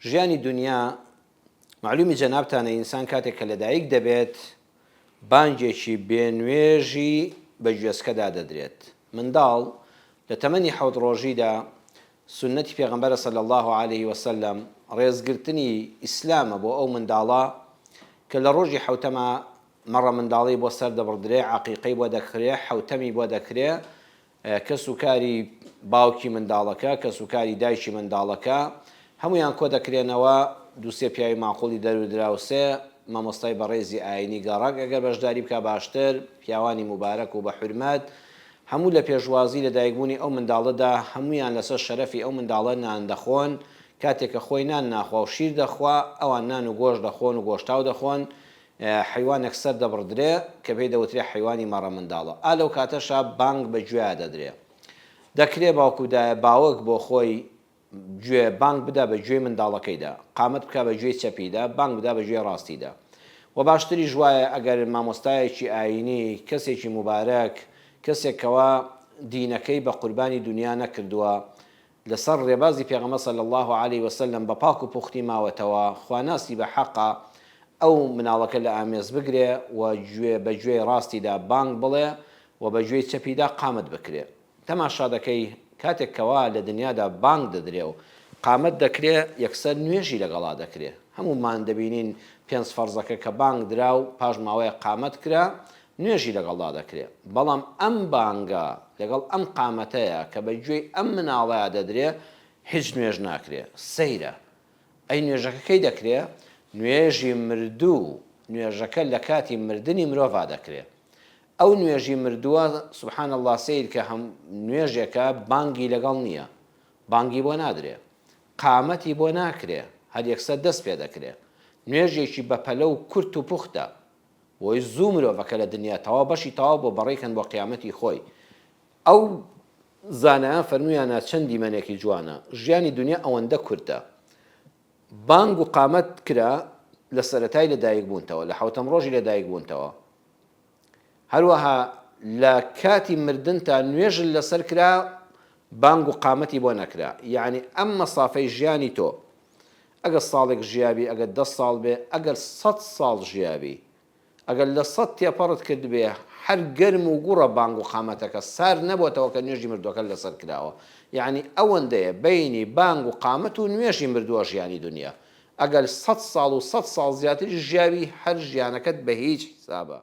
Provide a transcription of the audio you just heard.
ژیانی دونیا مەعلومی جەنابتانە ئینسان کاتێک کە لەدایک دەبێت بانگێکی بێ نوێژی بە گوێسکەدا دەدرێت منداڵ لە تەمەنی حەوت ڕۆژیدا سوننەتی پێغەمبەرە صلی اللە علیه وسلم ڕێزگرتنی ئیسلامە بۆ ئەو منداڵە کە لە ڕۆژی حەوتەما مەڕە منداڵی بۆ سەر دەبڕدرێ عەقیقەی بۆ دەکرێ حەوتەمی بۆ دەکرێ کەس و کاری باوکی منداڵەکە، کەس و کاری دایکی منداڵەکە، هەموویان کۆ دەکرێنەوە، دوو سێ پیاوی ماقوڵی دەر و دراوسێ، مامۆستای بەڕێزی ئایینی گەڕەک ئەگەر بەشداری بکا باشتر، پیاوانی موبارەک و بە حورمەت، هەموو لە پێشوازی لە دایکبوونی ئەو منداڵەدا هەموویان لەسەر شەرەفی ئەو منداڵە نان دەخۆن، کاتێک کە خۆی نان ناخوا و شیر دەخوا، ئەوان نان و گۆشت دەخۆن و گۆشتاو دەخۆن، حەیوانێک سەر دەبڕدرێ کە پێی دەوترێ حەیوانی مەڕە منداڵە. ئا لەو کاتەشا بانگ بە گوێیا دەدرێ. دەکرێ باوک و دایە باوک بۆ خۆی گوێ بانگ بدا بە گوێی منداڵەکەیدا، قامەت بکا بە گوێی چەپیدا، بانگ بدا بە گوێی ڕاستیدا. وە باشتریش وایە ئەگەر مامۆستایەکی ئایینی، کەسێکی موبارەک، کەسێک کەوا دینەکەی بە قوربانی دونیا نەکردووە، لەسەر ڕێبازی پێغەمبەر صلی اللە علیە وسلم بە پاک و پوختی ماوەتەوە، خواناسی بە حەقە ئەو مناڵەکە لە ئامێز بگرێ و گوێ بە گوێی ڕاستیدا بانگ بڵێ و بە گوێی چەپیدا قامەت بکرێ. تەماشا دەکەی کاتێک کەوا لە دنیادا بانگ دەدرێ و قامەت دەکرێ یەکسەر نوێژی لەگەڵا دەکرێ. هەموومان دەبینین پێنج فەرزەکە کە بانگ درا و پاش ماوەیەک قامەت کرا نوێژی لەگەڵدا دەکرێ، بەڵام ئەم بانگە لەگەڵ ئەم قامەتەیا کە بە گوێی ئەم مناڵەیا دەدرێ هیچ نوێژ ناکرێ، سەیرە! ئەی نوێژەکە کەی دەکرێ؟ نوێژی مردوو، نوێژەکە لە کاتی مردنی مرۆڤا دەکرێ. ئەو نوێژی مردووە سبحان اللە سەیر کە هەم نوێژێکە بانگی لەگەڵ نییە، بانگی بۆ نادرێ، قامەتی بۆ ناکرێ، هەر یەکسەر دەست پێ دەکرێ. نوێژێکی بەپەلە و کورت و پوختە. بۆی زوو مرۆڤەکە لە دنیا تەواو بەشی تەواو بۆ بەڕێ کەن بۆ قیامەتی خۆی ئەو زانایان فەرموویانە چەند دیمەنێکی جوانە ژیانی دنیا ئەوەندە کورتە بانگ و قامەت کرا لە سەرەتای لە دایک بوونتەوە لە حوتەم ڕۆژی لە دایک بوونتەوە هەروەها لە کاتی مردنتا نوێژت لەسەر کرا بانگ و قامەتی بۆ نەکرا یعنی ئەم مەسافەی ژیانی تۆ ئەگەر ساڵێک ژیابی، ئەگەر دە ساڵ بێ، ئەگەر سەت ساڵ ژیابی، ئەگەر لە سەت تێپەڕت کردبێ، هەر گەرم و گوڕە بانگ و قامەتەکە، سارد نەبۆتەوە کە نوێژی مردووەکەت لەسەر کراوە. یەعنی ئەوەندەیە بەینی بانگ و قامەت و نوێژی مردووە ژیانی دونیا. ئەگەر سەت ساڵ و سەت ساڵ زیاتریش ژیابی، هەر ژیانەکەت بە هیچ حیسابە.